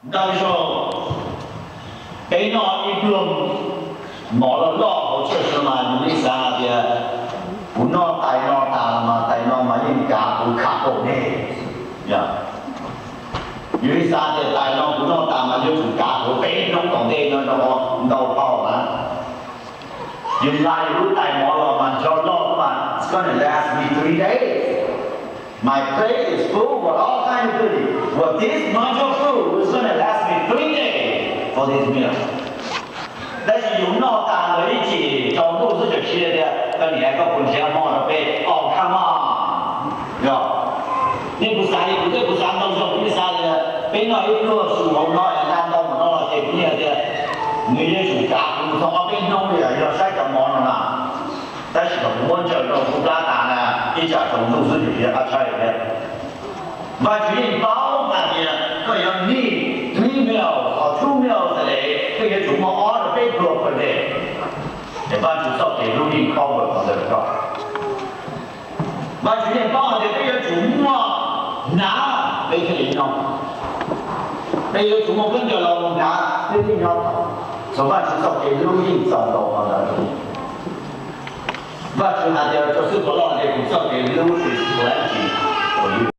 Ntau zaus peb noj ib pluag mov loj loj hauv church mas yus yeej xav hais tias kuv noj tais no tas los mas tais no mas yeej kav kuv kha kaum dej. Yus yeej xav tias tais no kuv noj tas mas yuav tsum kav kuv peb hnub tom ntej no rau ntau hau na. Yus nqa yus lub tais mov los mas ncho loj mas it's gonna last me three days. My plate is full with all kind of goodies. Well, this much of food is gonna last me three days for this meal. Tab sis yus noj tas ntawd ib chim tsaus ntuj xwb tseem siv tias koj niam koj puas nrhiav hmo rau peb, oh come on. Yog nej kuv xav li kuv thiab kuv xav ntau zaus kuv yeej xav tias peb noj ib pluag su hauv no es nqa ntau mus no los ces kuv yeej hais tias nws yeej tsum kav kuv mus txog ob peb hnub li yog saib cov mov no na. Tab sis thaum kuv muab ntsaws rau kuv plab tas na, ib tsam tsaus ntuj xwb ces qab tshaib thiab. Vajtswv yeej paub hais tias koj yuav need three meals or two meals a day, koj yuav tsum muaj ob rau peb pluag per day. Es Vajtswv txoj kev hlub yeej cover qhov ntawd rau koj. Vajtswv yeej paub hais tias peb yuav tsum muaj hnav peb thiaj li noj, peb yuav tsum muaj khaub ncaws los mus hnav peb thiaj nyob tau. Txawm Vajtswv txoj kev hlub yeej txaus ntau qhov ntawd rau. Vajtswv hais tias rau xib hwb Paulus tias kuv txoj kev hlub is plenty for you.